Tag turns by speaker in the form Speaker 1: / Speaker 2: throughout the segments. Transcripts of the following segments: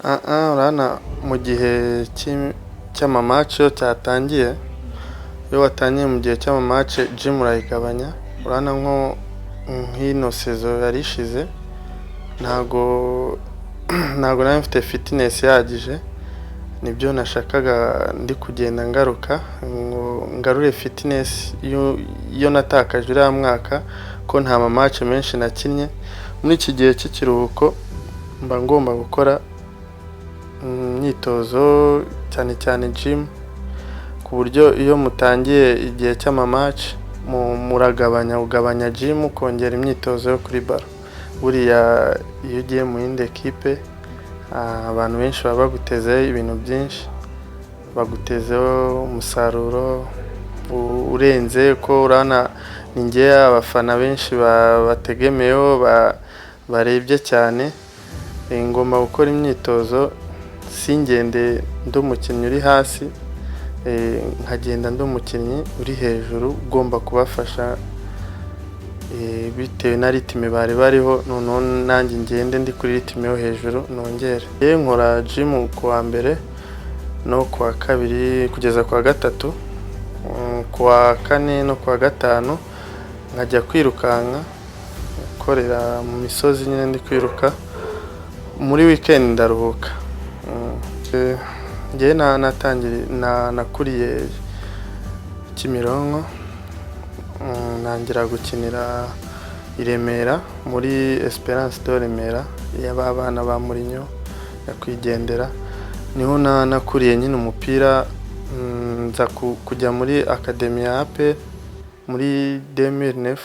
Speaker 1: Urabona mu gihe cy'ama match iyo cyatangiye, iyo watangiye mu gihe cy'ama match, gym urayigabanya. Urabona nko nk'ino saison yari ishize, ntago nari mfite fitness ihagije. Nibyo nashakaga, ndi kugenda ngaruka ngo ngarure fitness iyo natakaje uriya mwaka, ko nta ma match menshi nakinnye. Muri iki gihe cy'ikiruhuko mba ngomba gukora imyitozo, cyane cyane gym, ku buryo iyo mutangiye igihe cy'ama match muragabanya, ugabanya gym, ukongera imyitozo yo kuri ballon. Buriya iyo ugiye mu yindi ekipe, abantu benshi baba bagutezeho ibintu byinshi, bagutezeho umusaruro urenze ko. Urabona ni njye abafana benshi bategemeyeho, barebye cyane. Ngomba gukora imyitozo, singende ndi umukinnyi uri hasi, nkagenda ndi umukinnyi uri hejuru, ugomba kubafasha bitewe na rythme bari bariho. Noneho nanjye ngende ndi kuri rythme yo hejuru, nongere. Nkora gym ku wa mbere no ku wa kabiri kugeza ku wa gatatu, ku wa kane no ku wa gatanu nkajya kwirukanka, gukorera mu misozi nyine ndi kwiruka. Muri weekend ndaruhuka. Njyewe nakuriye Kimironko, ntangira gukinira i Remera muri Esperance de Remera y'abana ba Mourinho nyakwigendera. Niho nakuriye nyine umupira, nza kujya muri academy ya APR muri 2009.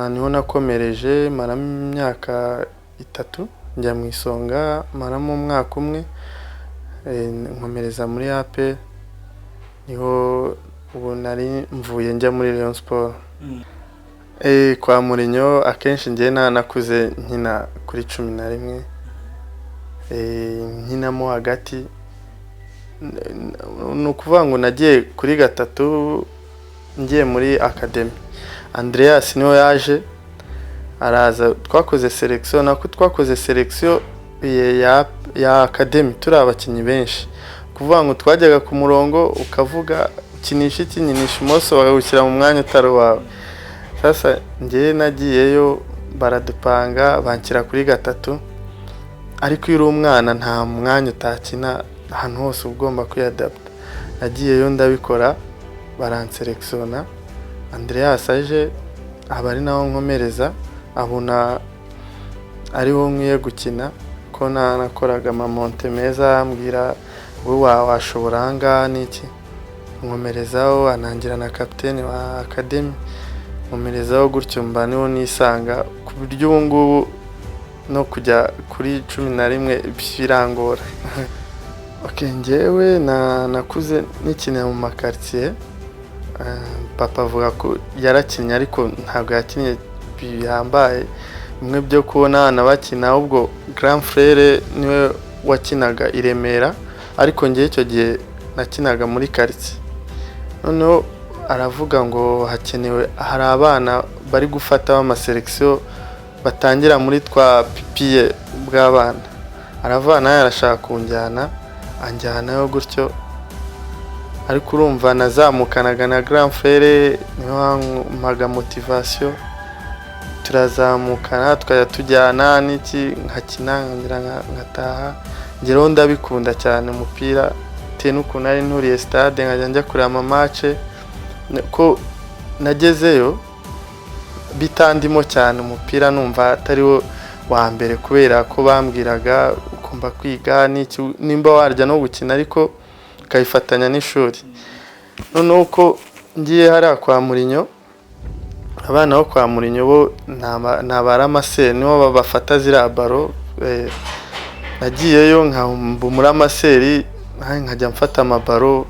Speaker 1: Niho nakomereje, maramo imyaka 3, njya mu Isonga maramo umwaka umwe, nkomereza muri APR. Niho ubu nari mvuye njya muri Rayon Sport. Kwa Mourinho akenshi njye nakuze nkina kuri 11, nkinamo hagati. Ni ukuvuga ngo nagiye kuri gatatu ngiye muri academy. Andreas niwe yaje, araza twakoze selection, nako twakoze selection ya academy turi abakinnyi benshi. Kuvuga ngo twajyaga ku murongo, ukavuga ukinisha iki, nkinisha imoso, bakagushyira mu mwanya utari uwawe. Sasa njyewe nagiyeyo baradupanga, banshyira kuri gatatu. Ariko iyo uri umwana nta mwanya utakina, ahantu hose uba ugomba kwiyadapta. Nagiyeyo ndabikora, baranselectionna. Andreas aje aba ari naho nkomereza, abona ariho nkwiye gukina, ko nakoraga ama montées meza, ambwira wowe washobora aha ngaha n'iki, nkomerezaho, anangira na kapiteni wa academy, nkomerezaho gutyo, mba niho nisanga, ku buryo ubu ngubu no kujya kuri 11 birangora. Okay, njyewe nakuze nikinira mu ma quartier. Papa avuga ko yarakinnye, ariko ntabwo yakinnye bihambaye bimwe byo kubona abana bakina. Ahubwo grand frère niwe wakinaga i Remera, ariko njyewe icyo gihe nakinaga muri quartier. Noneho aravuga ngo hakenewe, hari abana bari gufata ama sélection batangira muri twa pipiye bw'abana. Aravuga nawe arashaka kunjyana, anjyanayo gutyo. Ariko urumva nazamukanaga na grand frère, niwe wampaga motivation, turazamukana, tukajya tujyana n'iki, nkakina nkongera ngataha. Ngeraho ndabikunda cyane umupira, bitewe n'ukuntu nari nturiye stade, nkajya njya kureba ama match. Ko nagezeyo bitandimo cyane umupira, numva atari wo wa mbere, kubera ko bambwiraga ugomba kwiga n'iki, nimba warya no gukina ariko ukabifatanya n'ishuri. Noneho uko ngiye hariya kwa Mourinho, abana bo kwa Mourinho bo ni aba ramasseur, nibo bafata ziriya ballon. Nagiyeyo nkaba umu ramasseur, nkajya mfata ama ballon.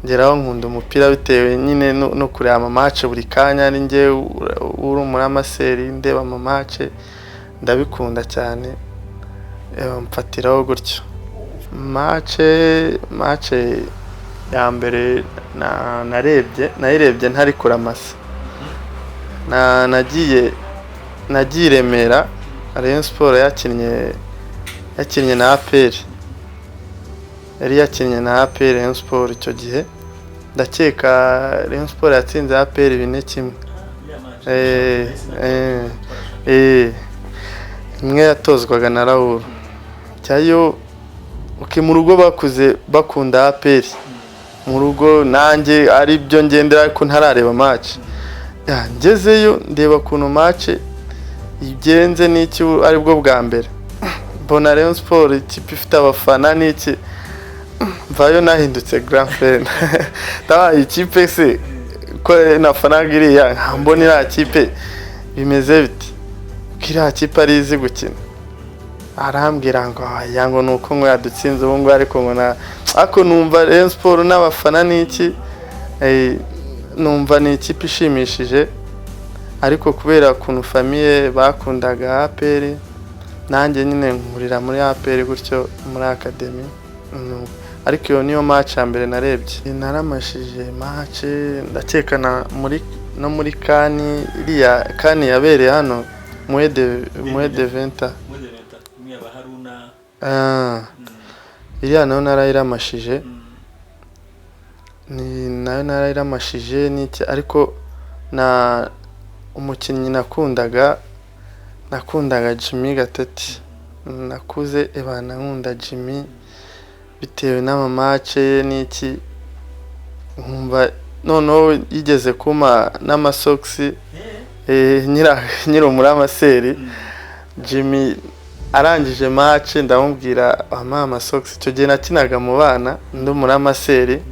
Speaker 1: Ngeraho nkunda umupira bitewe nyine no kureba ama match buri kanya, ari njye uri umu ramasseur ndeba ama match, ndabikunda cyane, mfatiraho gutyo. Match ya mbere narebye, nayirebye ntari kuramasa. Nagiye i Remera, Rayon Sport yakinnye. Yakinnye na APR, yari yakinnye na APR Rayon Sport icyo gihe. Ndakeka Rayon Sport yatsinze APR 4-1. Eh, eh, eh, imwe yatozwaga na Raoul cyayo. Okay, mu rugo bakuze bakunda APR, mu rugo nanjye ari byo ngendera, ariko ntarareba match. Ya, ngezeyo ndeba ukuntu match igenze n'iki, aribwo bwa mbere mbona Rayon Sport, ikipe ifite abafana n'iki, mvayo nahindutse grand frère. Ndabaye ikipe se ko nafanaga iriya, mbona iriya kipe bimeze biti, ko iriya kipe ari izi gukina? Arambwira ngo aya, ngo ni uko ngo yadutsinze ubu ngubu, ariko ngo na ariko numva Rayon Sport n'abafana n'iki, numva ni ikipe ishimishije. Ariko kubera ukuntu famille bakundaga APR, nanjye nyine nkurira muri APR gutyo, muri academy. Ariko iyo niyo match ya mbere narebye, naramashije match. Ndakeka na muri no muri CAN, iriya CAN yabereye hano moins de 20. Ah, iriya nayo narayiramashije, ni nayo narayiramashije n'iki. Ariko na umukinnyi nakundaga Jimmy Gatete. Nakuze ebana nkunda Jimmy bitewe n'ama match ye n'iki, nkumva noneho yigeze kumpa n'amasogisi nyiri umuramaseri. Jimmy arangije match ndamubwira ampaye amasogisi. Icyo gihe nakinaga mu bana ndi umuramaseri,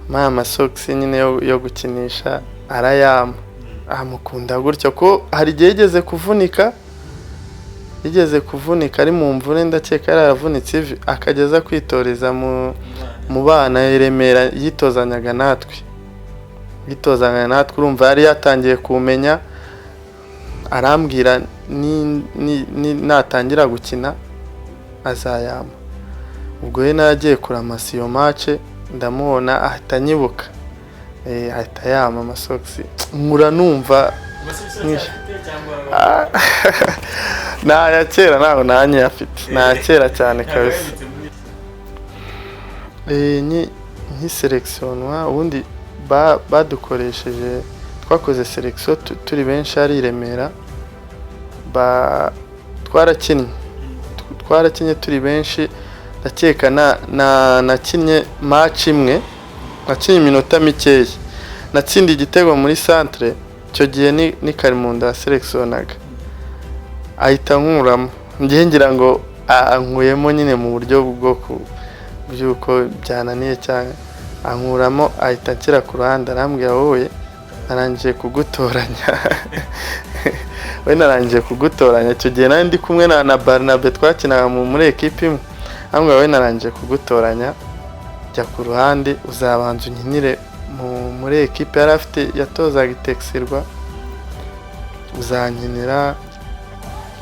Speaker 1: ampaye amasogisi nyine yo gukinisha, arayampa. Amukunda gutyo ko hari igihe yigeze kuvunika ari mu mvune, ndakeka yaravunitse ivi, akageza kwitoreza mu bana i Remera, yitozanyaga natwe. Urumva yari yatangiye kumenya, arambwira ni natangira gukina azayama. Ubwo we nagiye kuramasa iyo match, ndamubona ahita anyibuka, ahita yama amasogisi, nkura numva. Ni aya kera, ntabwo nanjye afite, ni aya kera cyane kabisa. Nkiselectionnwa ubundi badukoresheje, twakoze sélection turi benshi ari i Remera. Twarakinnye turi benshi. Ndakeka na nakinnye match imwe, nakinnye iminota mikeya, natsindiye igitego muri centre. Icyo gihe ni Karimunda waselectionnaga, ahita ankuramo. Njye ngira ngo ankuyemo nyine mu buryo bwo by'uko byananiye cyane, ankuramo, ahita anshyira ku ruhande, arambwira: "Wowe narangije kugutoranya, we narangije kugutoranya." Icyo gihe nari ndi kumwe na Barnabe, twakinaga muri ekipi imwe. Arambwira: "We narangije kugutoranya, jya ku ruhande, uzabanza unkinire muri ekipe." Yari afite yatozaga itekisirwa. "Uzankinira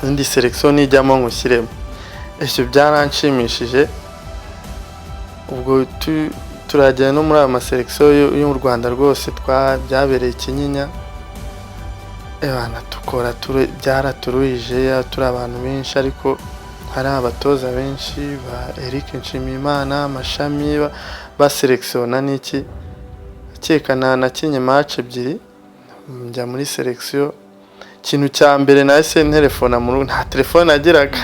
Speaker 1: indi sélection nijyamo nkushyiremo." Ibyo byaranshimishije. Ubwo turagenda no muri ayo ma sélection y'u Rwanda rwose, byabereye Kinyinya. Ebana tukora byaraturuhije turi abantu benshi, ariko hari abatoza benshi ba Eric Nshimiyimana, Mashami, baselectionna n'iki. Ndakeka nakinye match ebyiri, njya muri sélection. Ikintu cya mbere nahise ntelefona mu rugo, nta telefone nagiraga,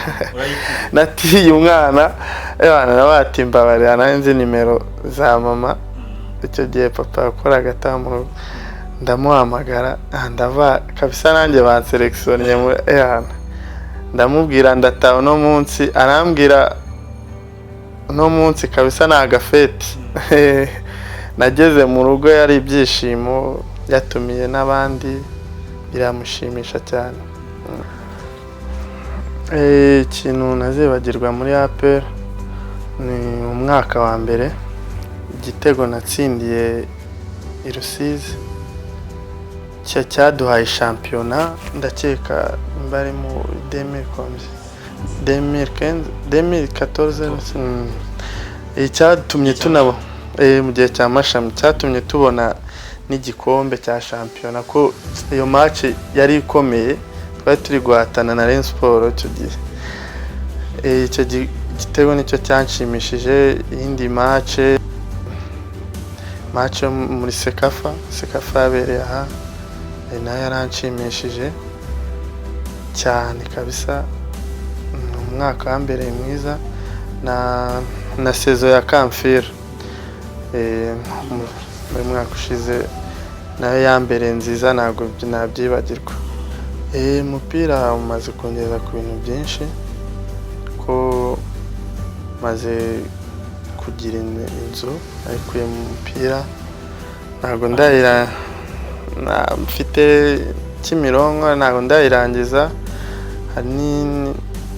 Speaker 1: natiye umwana. Ebana nawe ati: "Mbabarira." Nari nzi nimero za mama, icyo gihe papa yakoraga ataha mu rugo. Ndamuhamagara, ndava kabisa nanjye banselectionnye muri ehana. Ndamubwira ndataha uno munsi, arambwira uno munsi kabisa ni agafeti. Nageze mu rugo yari ibyishimo, yatumiye n'abandi, biramushimisha cyane. Ikintu ntazibagirwa muri APR ni umwaka wa mbere, igitego natsindiye i Rusizi cyaduhaye shampiyona. Ndakeka nimba ari mu 2015, 2015, 2014, cyatumye tunaba mu gihe cya Mashami, cyatumye tubona n'igikombe cya shampiyona, ko iyo match yari ikomeye, twari turi guhatana na Rayon Sport icyo gihe. Icyo gitego nicyo cyanshimishije. Iyindi match yo muri CECAFA yabereye aha, nayo yaranshimishije cyane kabisa. Ni umwaka wambereye mwiza na saison ya Camfil muri mwaka ushize nayo yambereye nziza, ntabwo nabyibagirwa. Umupira umaze kungeza ku bintu byinshi, ko maze kugira inzu nayikuye mu mupira, ntabwo ndayira mfite Kimironko, ntabwo ndayirangiza. Hari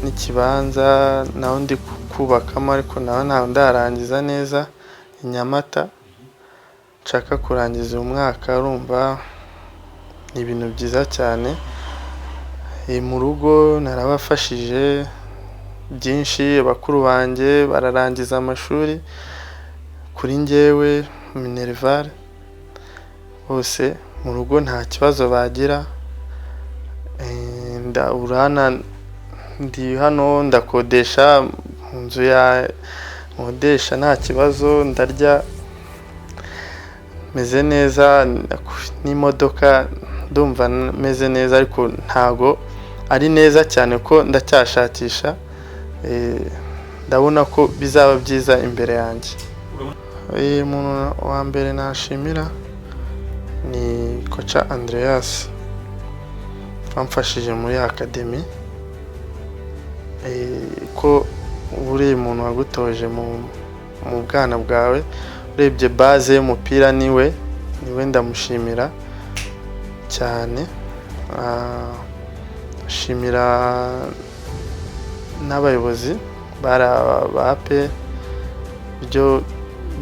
Speaker 1: n'ikibanza naho ndi kubakamo, ariko naho ntabwo ndarangiza neza, i Nyamata nshaka kurangiza uyu mwaka. Urumva ni ibintu byiza cyane. Mu rugo narabafashije byinshi, bakuru banjye bararangiza amashuri, kuri njyewe minerval bose mu rugo nta kibazo bagira. Urabona ndi hano ndakodesha mu nzu ya nkodesha, nta kibazo, ndarya meze neza, n'imodoka, ndumva meze neza, ariko ntago ari neza cyane ko ndacyashakisha. Ndabona ko bizaba byiza imbere yanjye. Umuntu wa mbere nashimira ni coach Andreas wamfashije muri academy, ko buriya umuntu wagutoje mu bwana bwawe, urebye base y'umupira niwe ndamushimira cyane. Shimira n'abayobozi bari ba APR, ibyo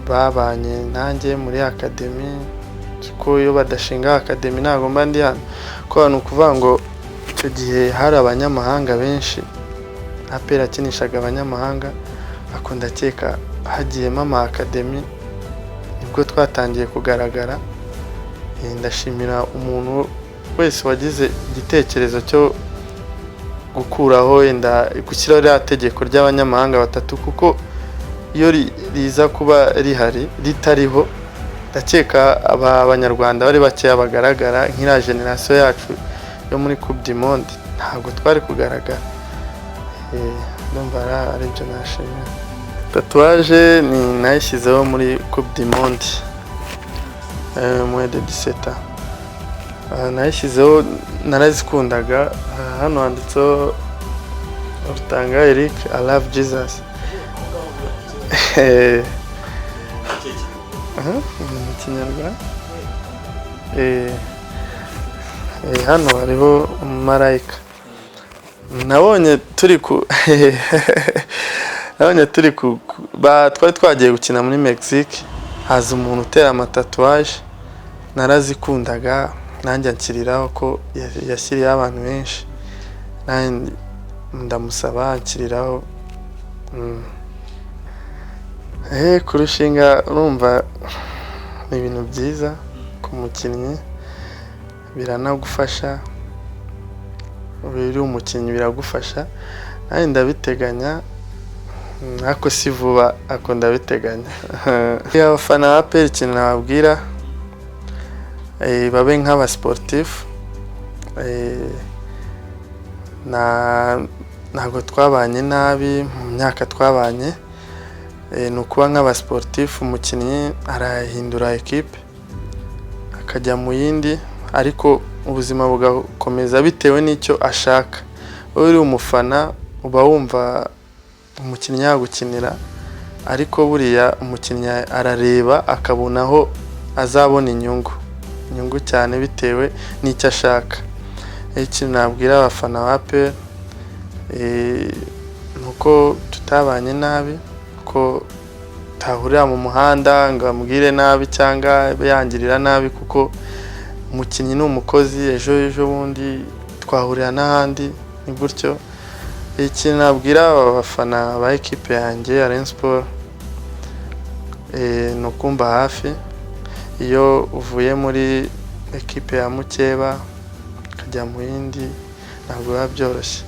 Speaker 1: babanye nanjye muri academy, ko iyo badashinga academy ntabwo mba ndi hano. Ko ni ukuvuga ngo icyo gihe hari abanyamahanga benshi, APR yakinishaga abanyamahanga, ariko ndakeka hagiyemo ama academy nibwo twatangiye kugaragara. Ndashimira umuntu wese wagize igitekerezo cyo gukuraho, wenda gushyiraho ririya tegeko ry'abanyamahanga batatu, kuko iyo riza kuba rihari ritariho, ndakeka aba banyarwanda bari bakeya bagaragara nk'iriya génération yacu yo muri Coupe du Monde ntabwo twari kugaragara. Ndumva ari byo nashimira. Tatouage ni nayishyizeho muri Coupe du Monde moins de 17 ans. Nayishyizeho narazikundaga. Hano handitseho Rutanga Eric, I love Jesus. Ni mu Kinyarwanda. Hano hariho umumarayika. Nabonye turi ku twari twagiye gukina muri Mexique, haza umuntu utera amatatouage, narazikundaga, nanjye anshyiriraho, ko yashyiriyeho abantu benshi, nanjye ndamusaba anshyiriraho. Kurushinga urumva ni ibintu byiza ku mukinnyi, biranagufasha, uri umukinnyi biragufasha. Nanjye ndabiteganya, ariko si vuba, ariko ndabiteganya. Abafana ba APR, ikintu nababwira, babe nk'aba sportif. Ntabwo twabanye nabi mu myaka twabanye. Ni ukuba nk'aba sportif, umukinnyi arahindura ekipe akajya mu yindi, ariko ubuzima bugakomeza bitewe n'icyo ashaka. Wowe uri umufana uba wumva umukinnyi yagukinira, ariko buriya umukinnyi arareba akabona aho azabona inyungu cyane bitewe n'icyo ashaka. Ikintu nabwira abafana ba APR ni uko tutabanye nabi, ko tutahurira mu muhanda ngo ambwire nabi cyangwa abe yangirira nabi, kuko umukinnyi ni umukozi, ejo ejo bundi twahurira n'ahandi, ni gutyo. Ikintu nabwira aba bafana ba ekipe yanjye ya Rayon Sports ni ukumba hafi. Iyo uvuye muri ekipe ya mukeba ukajya mu yindi ntabwo biba byoroshye,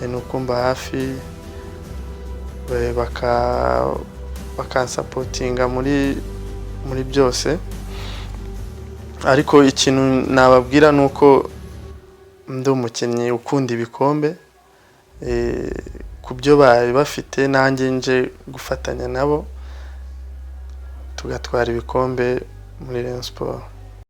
Speaker 1: ni ukumba hafi. Bakansupportinga muri byose. Ariko ikintu nababwira ni uko ndi umukinnyi ukunda ibikombe. Ku byo bari bafite, nanjye nje gufatanya nabo, tugatwara ibikombe muri Rayon Sport.